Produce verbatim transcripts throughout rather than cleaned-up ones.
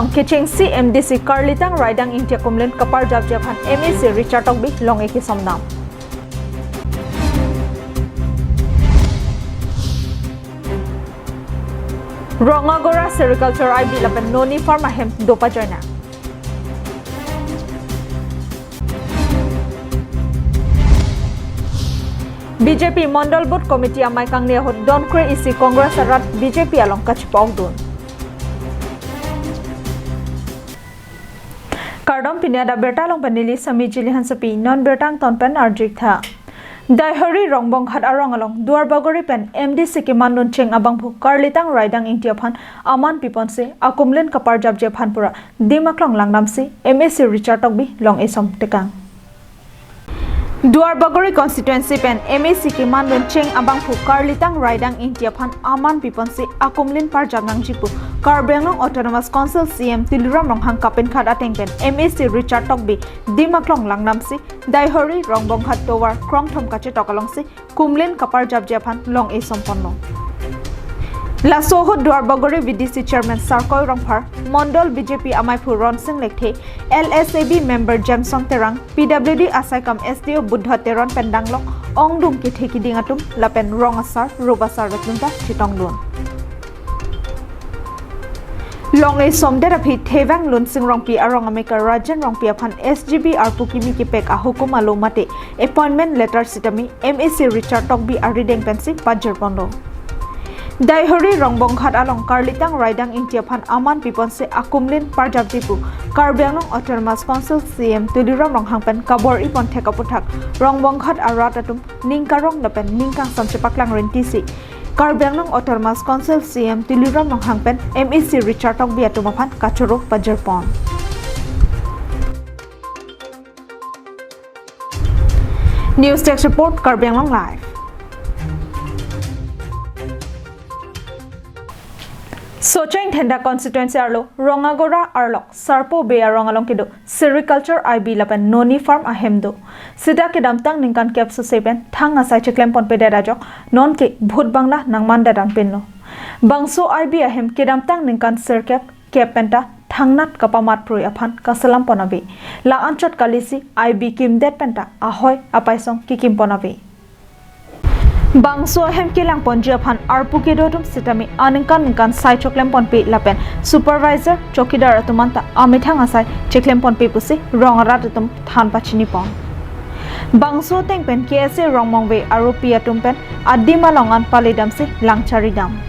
Kechengsi M D C Karlitang Raidang Ingti akumlin kaparjapji aphan M A C Richard Tokbi long-e kesomdam. Rongagora Sericulture I B lapen Noni Farm ahem do pajoinang. B J P Mondol Booth Committee amei kangne ahut donkre isi Congress arat B J P along kachipaokdun. Kardom, pini adak birta along pen neli Sami Jili Hansepi, non birta angton pen arju-ik tha. Daihori Rongbonghat arong along Duarbagori pen M D C keman duncheng abangphu Karlitang Raidang Ingti aphan aman piponsi akumlin kaparjapji aphan pura dim aklong langdamsi M A C Richard Tokbi long-e som tekang. Duarbagori constituency pen M A C keman duncheng abangphu Karlitang Raidang Ingti aphan aman piponsi akumlin parjap nangji pu Karbi Anglong Autonomous Council C E M Tuliram Ronghang kapinkhat ateng pen M A C Richard Tokbi dim aklong langdamsi Daihori Rongbonghat tovar krongthom kachetok alongsi kumlin kaparjapji aphan long-e somponlo. Laso ahut Duarbagori V D C Chairman Sarkoi Rongphar, Mondol B J P ameiphu Ronsing Lekthe, L S A B member Jameson Terang, P W D asai kam S D O Buddha Teron pen danglok ongdung kethe kiding atum lapen rong asar, rup asar atum ta chetongdun. Long-e somdet aphi Thevang Lunsing Rongpi arong amekar Rajen Rongpi aphan S G B arpu kimi kepek ahukum alo mate appointment letter sitame M A C Richard Tokbi arideng pensi pajirponlo. Daihori Rongbonghat along Karlitang Raidang Ingti aphan aman piponsi akumlin parjapji pu Karbi Anglong Autonomous Council C E M Tuliram Ronghang pen kabor-i ponthek aputhak Rongbonghat arat atum ning karong lapen ning kangsam chepaklang rintisi Karbi Anglong Autonomous Council C E M Tuliram Ronghang pen M A C Richard Tokbi atum aphan kachoro pajirpon. News Desk Report, Karbi Anglong Live. Socheng Dhenda constituency arlo Rongagora arlok Sarpo Bey arong along kedo Sericulture I B lapen Noni Farm ahem do. Sita kedamtang ningkan kep sose pen thang asai cheklem ponpedet ajok nonke bhut bangla nangmandet anpinlo. Bangso I B ahem kedamtang ningkan sirkep kep penta thangnat kapamat prui aphan kaselam pon ave. La anchot kalisi I B kimdet penta ahoi apaisong kekim pon ave. Bangso ahem kelang ponji aphan arpu kedo atum sitame aningkan ningkan sai choklem ponpe lapen supervisor chowkidar atum anta amethang asai cheklem ponpe pusi rong arat atum than pachini pon. Bangso ateng pen K S A Rongmongve aropi atum pen adim along an palidamsi lang charidam.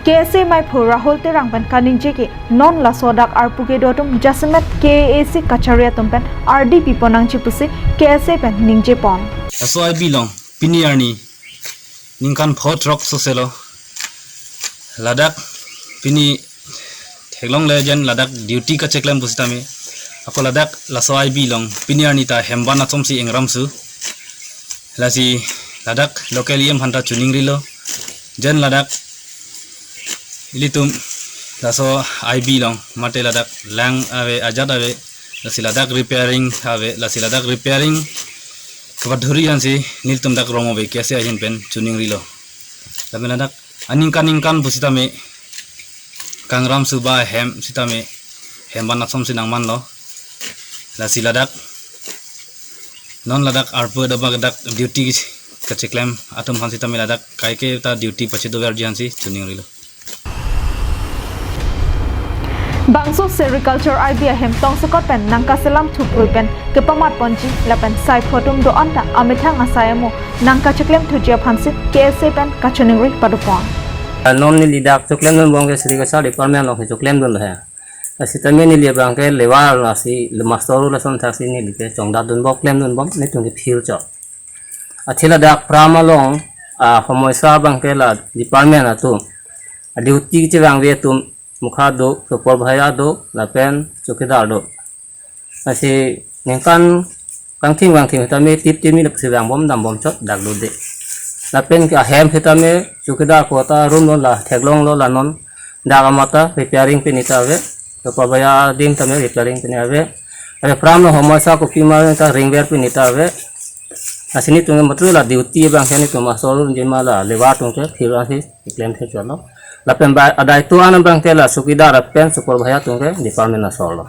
K S A meiphu Rahul Terang pen kaningje ke non laso adak arpu kedo atum jasemet K A A C kachari atum pen ardi pipon nangji pusi K S A pen ningje pon. Laso I B along pini arni ningkan pho throk soselo. Ladak pini theklongle jen ladak duty kacheklem pusitame. Ako ladak laso I B along pini arni ta hemban achomsi ingramsu. Lasi ladak local E M aphanta choningrilo. Jen ladak ilitum laso I B along mate ladak lang ave, ajat ave, lasi ladak repairing ave, lasi ladak repairing kebadhuri ansi nelitum dak Rongmongve K S A ahin pen choningrilo. Lapen ladak aningkan ningkan pusitame kangram suba hem sitame hemban achomsi nangmanlo. Lasi ladak non ladak arpu doba dak duty kacheklem atum aphan sitame ladak kaike ta duty pachedoverji ansi choningrilo. Bangso Sericulture I B ahem tongsekot pen nangkaselam thuprui pen kepamat ponji lapen saipho atum do-an ta amethang asai amo nangkacheklem thuji aphansi K S A pen kachoningri padopon. Non neli dak choklemdunbom ke Sericulture Department along choklemdunlo he. Sitame neli abang ke labour lasi le master lason thaksi neli ke chongdatdunbom klemdunbom netum ke phirchok. Athe ladak farm along a homoisa abang ke la department atum a duty chevangve atum mukha do, super bhaiya do, lapen chowkidar do. Lasi ningkan kangthim kangthim sitame tip tip ni lapusi vangbom dambom chot dak dode. Lapen ke ahem sitame chowkidar kota room lo la theklonglo la non dak amata repairing pini ta ave. Super bhaiya adim tame repairing pini ave. Ave farm lo homoisa kopima ta ringver pini ta ave. Lasi netum matru la duty abang ke netum master jima la labour atum ke phir ansi keklem thekchotlo. Lapen ba adai tu anam bang ke la chowkidar pen supervisor atum ke department asor lo.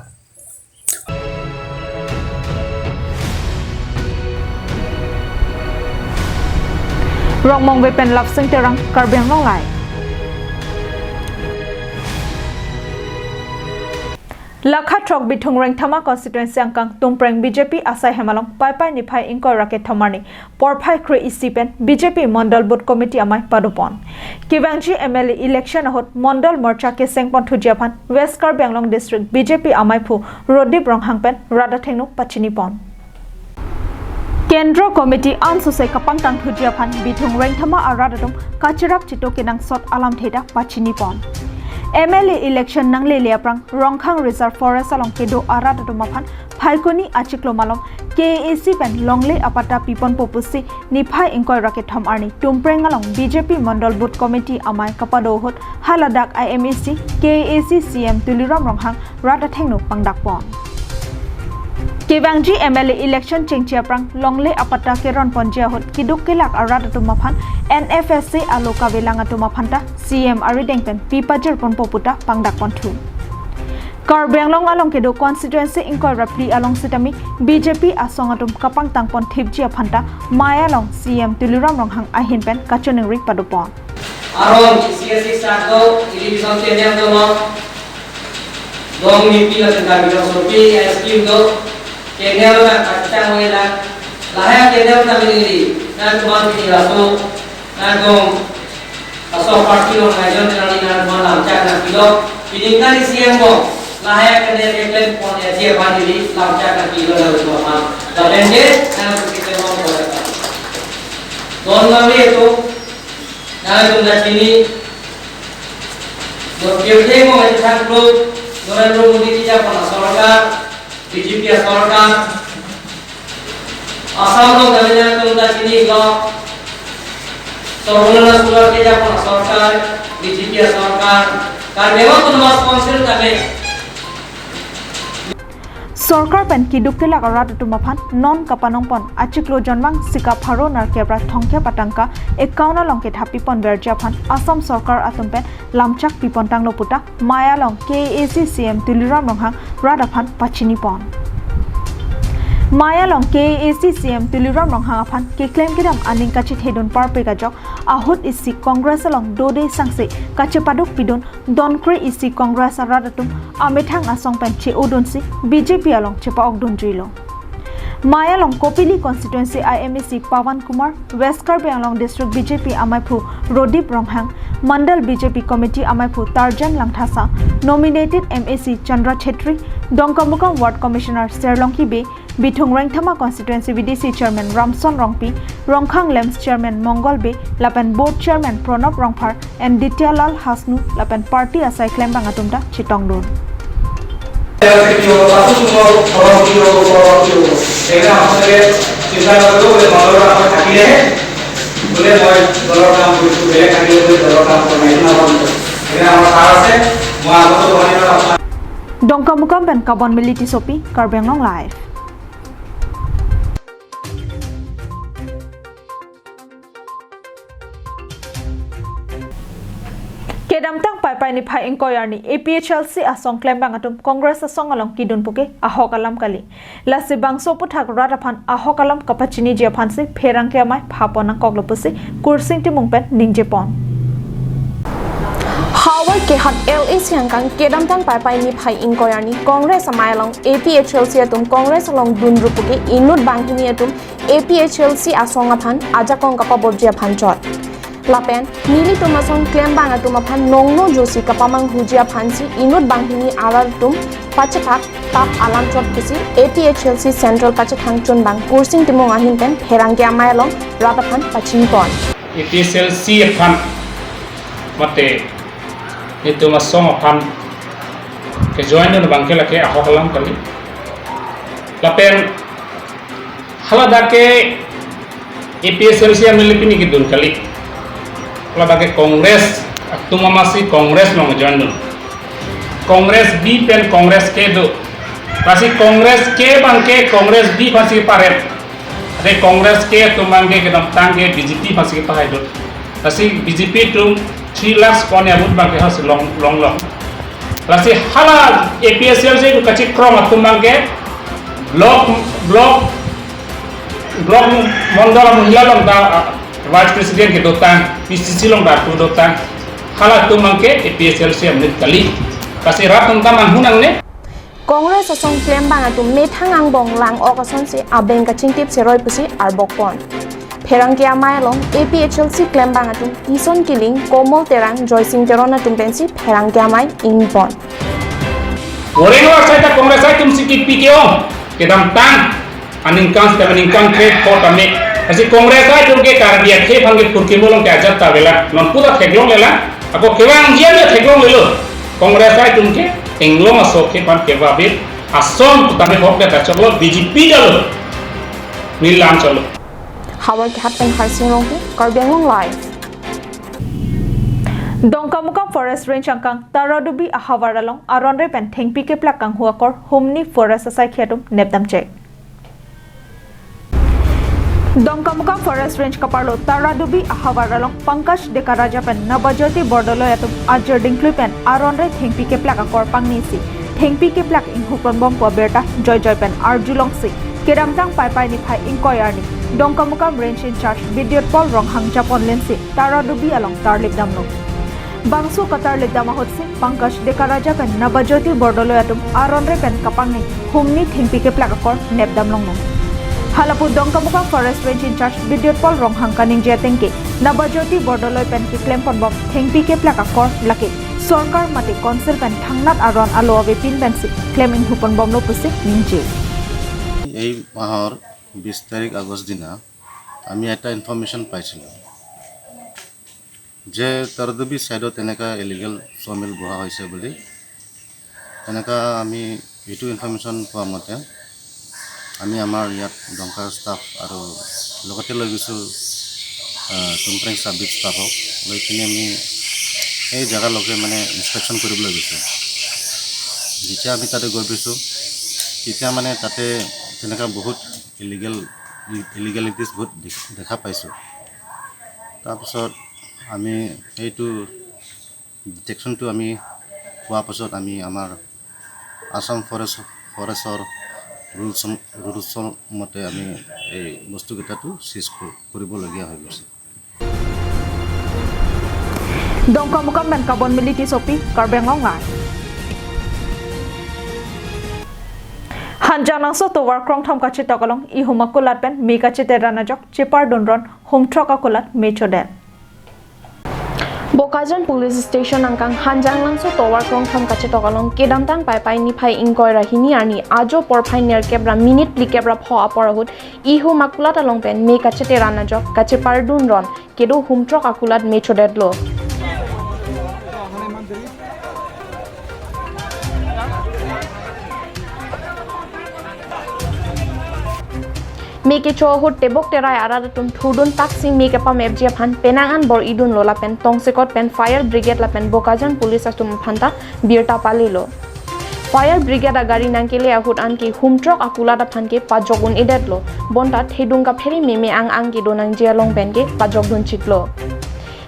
Rongmongve pen Lapseng Terang, Karbi Anglong Live. Lakha throk Bithung Rengthama constituency angkang Tumpreng B J P asai hem along Paipai niphai ingkoi ra kethom arni porphai kre-isi pen B J P Mondol Booth Committee amei padopon. Kevangji M L A election ahut Mondol Morcha kesengpon thuji aphan West Karbi Anglong District B J P ameiphu Rodip Ronghang pen rat athengno pachinipon. Kendro Committee ansose kapangtang thuji aphan Bithung Rengthama arat atum kachirap chito kenangsot alamthe ta pachinipon. M L A election nanglele aphrang Rongkhang Reserve Forest along kedo arat atum aphan Phaikuni achiklo malom K A A C pen longle apatta piponpo pusi niphai ingkoi ra kethom arni Tumpreng along B J P Mondol Booth Committee amei kapado ahut haladak I M A C, K A A C C M Tuliram Ronghang rat athengno pangdakpon. Kevangji M L A election chengche aphrang longle apatta keronponji ahut keduk kelak arat atum aphan N F S A alo kavelang atum aphan ta C M arideng pen pipajirponpo puta pangdakponthu. Karbi Anglong along kedo constituency ingkoi ra phli along sitame B J P asong atum kapangtangpon thipji aphan ta mei along C M Tuliram Ronghang ahin pen kachiningri padopon. Arong C S C sat do, irrigation channel do lo, dong mipi la tengka bidong sopi, ice cream do, channel na kacang wela, lahai channel kami ini, na tuan pini laso, na dong, laso party lo ngajon kenali na tuan lamchak na pilo, pini kali C M ko, lahai channel keklem pon ya dia pani di, lamchak na pilo na tuan, lapen ke, na kita mau ko. Don lagi itu, Nangtum ta chini, do pirthe mo mai thak lo, Narendra Modi kejapon asorkar, B J P asorkar, Assam lo kami nangtum ta chini lo, Sarbananda Sonoral kejapon asorkar, B J P asorkar, Karbi Anglong Autonomous Council kami. Sorkar pen keduk kelak arat atum aphan non kapanongpon achiklo jonvang sika pharo nerkep ra thomkep atangka account along kethappi ponverji aphan Assam sorkar atum pen lamchak pipontanglo puta mei along K A A C C M Tuliram Ronghang rat aphan pachinipon. Mei along K A A C C M Tuliram Ronghang aphan keklem kedam aning kachethedun parpik ajok ahut isi Congress along dode sangse kachepaduk pidun don kre-isi Congress arat atum amethang asong pen che-odunsi B J P along chepa-okdunjuilo. Mei along Kopili constituency I M A C Pawan Kumar, West Karbi Anglong District B J P ameiphu Rodip Ronghang, Mandal B J P Committee ameiphu Tarjan Langthasa, nominated M A C Chandra Chhetri, Dongkamukam Ward Commissioner Serlongki Bey, Bithung Rengthama Constituency V D C Chairman Ramson Rongpi, Rongkhang LAMPS Chairman Mongol Bey, lapen Board Chairman Pranab Rongphar and Ditya Lal Hasnu lapen party asai klembang atum ta chetongdun. Dongkamukam pen Kabon Mili Tissopi, Karbi Anglong Live. Kedamtang Paipai niphai ingkoi arni A P H L C asong klembang atum Congress asong along kedun puke ahok alam kali. Lasi bangso aphuthak rat aphan ahok alam kapachiniji aphansi pherangke amei phapon nangkoklo pusi Kursing Timung pen ningjepon. Howai Kehat L A C angkang kedamtang Paipai niphai ingkoi arni Congress amei along A P H L C atum Congress along dunrup puke inut banghini atum A P H L C asong aphan ajakong kapaborji aphan chot. Lapen nelitum asong klembang atum aphan nongno josi kapamanghuji aphansi inut banghini arat atum pachethak tap alam chot pusi A P H L C Central pachethang chunbang Kursing Timung ahin pen pherangke amei along rat aphan pachinipon. A P H L C aphan mate itum asong aphan kejoin dun abangke lake ahok alam kali. Lapen haladak ke A P H L C amei le pini kedun kali. Haladak ke Congress atum amatsi Congress along join dun. Congress B pen Congress K do. Lasi Congress K abangke Congress B aphansi parem. Ade Congress K atum abangke kedamtang ke B J P aphansi pahai do. Lasi B J P atum Three lakhs pon ya vote abangke hasi long, long, long. Lasi hala A P H L C atum kachekrong atum abangke block, block, block mondol mohila along ta, ah, vice president kedotang, P C C along ta kedotang. Halatum abangke A P H L C amonit kali. Lasi rat atum ta manhu nangne. Congress asong klembang atum methang angbong lang-ok asonsi abeng kachingtip cheroi pusi arbok pon. Pherangke amei along A P H L C klembang atum Tison Killing, Komol Terang, Joysing Teron atum pensi pherangke amei ingpon. Goreng lo sai ta Congress atum si kipi ke-ong, kedamtang aningkan sita aningkan kre-pho tame. Lasi Congress atum ke Karbi akhei aphan ke purkimo along ke ajat ta avelang. Non puta theklonglelang. Ako kevang jian ya theklonglelo. Congress atum ke Anglong aso akhei aphan kevang ave. Asom tame hok ta choklo, B J P dalo. Nilam choklo. Howraghat pen Harsing Rongpi, Karbi Anglong Live. Dongkamukam Forest Range angkang Taradubi ahavar along aronre pen thengpi keplak kanghu akor humni forest asaikhi atum nepdam chek. Dongkamukam Forest Range kaparlo Taradubi ahavar along Pankaj Dekaraja pen Nabajyoti Bordoloi atum ajir dingklui pen aronre thengpi keplak akor pangnisi thengpi keplak inghu ponbom pu abirta joijoi pen arjulongsi kedamtang Paipai niphai ingkoi arni Dongkamukam Range in charge Bidyotpal Ronghang japon lensi Taradubi along tarlip damlo. Bangso katarlip dam ahutsi Pankaj Dekaraja pen Nabajyoti Bordoloi atum aronre pen kapangni humni thengpi keplak akor nepdam longlo. Halapu Dongkamukam Forest Range in charge Bidyotpal Ronghang kaningje atengke Nabajyoti Bordoloi pen keklem ponbom thengpi keplak akor lake sorkar mate council pen thangnat aron alo avepin pensi klem inghu ponbomlo pusi ningje. এই মাহৰ বিশ তাৰিখ আগষ্ট দিনা আমি এটা ইনফৰমেশ্যন পাইছিলোঁ যে তৰদুবি ছাইডত এনেকুৱা ইলিগেল চমিল বহা হৈছে বুলি। তেনেকুৱা আমি এইটো ইনফৰমেশ্যন পোৱা মতে আমি আমাৰ ইয়াত ডংকাৰ ষ্টাফ আৰু লগতে লৈ গৈছোঁ, আহ, টুমপ্ৰেং ছাব বিট ষ্টাফক। লৈ কিনে আমি সেই জেগালৈকে মানে ইনস্পেকশ্যন কৰিবলৈ গৈছোঁ। যেতিয়া আমি তাতে গৈ পাইছোঁ, তেতিয়া মানে তাতে তেনেকুৱা বহুত ইলিগেল, ইলিগেলিটিজ বহুত দেখ-, দেখা পাইছোঁ। তাৰপিছত আমি সেইটো ডিটেকশ্যনটো আমি পোৱাৰ পাছত আমি আমাৰ আছাম ফৰেষ্ট, ফৰেষ্টৰ ৰুলছ, ৰুলছৰ মতে আমি এই বস্তুকেইটাতো চিজ ক-, কৰিবলগীয়া হৈ গৈছে। Dongkamukam pen Kabon Mili Tissopi, Karbi Anglong Live. Hanjanglangso tovar krongthom kachetok along ihum akulat pen me kachete ran ajok chepardun ron humthrok akulat me chodet. Bokajan Police Station angkang Hanjanglangso tovar krongthom kachetok along kedamtang Paipai niphai ingkoi ra hini arni ajo porphai nerkep ra minute phlikep ra pho apor ahut ihum akulat along pen me kachete ran ajok kachepardun ron kedo humthrok akulat me chodetlo. Me kecho ahut tebok terai arat atum thurdun taksi me kepamepji aphan penang an bor-idunlo lapen tongsekot pen fire brigade lapen Bokajan police atum aphan ta birta palilo. Fire brigade agari nangkele ahut anke humthrok akulat aphan ke pajok un-edetlo. Bonta thedung kaphere meme ang ang kedo nangji along pen ke pajok dunchitlo.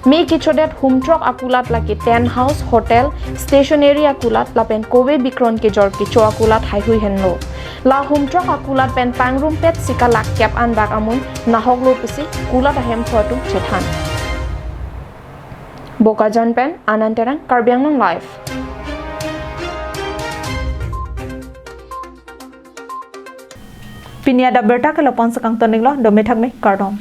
Me kechodet humthrok akulat lake tent house, hotel, stationery akulat lapen kove bikron kejor kecho akulat haihui henlo. La humthrok akulat pen pangrumpet si kalak kep anbak amun nahoklo pusi kulat ahemphu atum chethan. Bokajan pen Anand Terang, Karbi Anglong Live. Pini adap birta ke lapu-an si kangton iklo, dome thakme, kardom.